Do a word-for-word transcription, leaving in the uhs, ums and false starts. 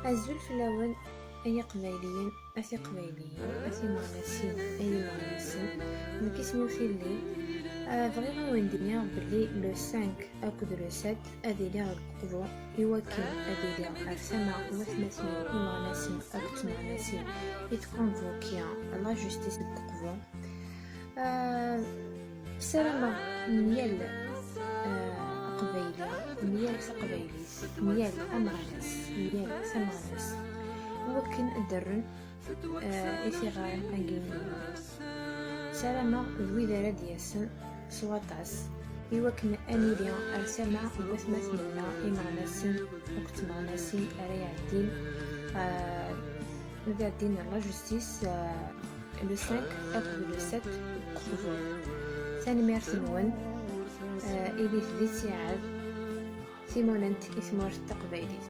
Azul fell-awen, ay Iqbayliyen, a Tiqbayliyin, a Timeɣnasin, a Yimeɣnasen. Nekk isem-iw Tilli. Ah, bɣiɣ ad wen-d-iniɣ belli le cinq akked le sept ad iliɣ deg Uqbu, iwakken ad iliɣ ar tama n watmaten-iw Imeɣnasen akked Tmeɣnasin i tkonvoki la justice deg Uqbu. Ah, ssarameɣ myal, ah, aqbayli, myal taqbaylit, myal ameɣnas, myal tameɣnast, iwakken ad d-rren, ah, i tiɣri-agi-nni. Ssarameɣ d wid ara d-yasen s waṭas, iwakken ad nili ar tama n watmaten-nneɣ Imeɣnasen akked Tmeɣnasin ara iɛeddin, ah, ad iɛeddin la justice, ah, le cinq akked le sept octobre. Tanemmirt-nwen, ah, ilit di ttiɛad, timunent i tmurt taqbaylit.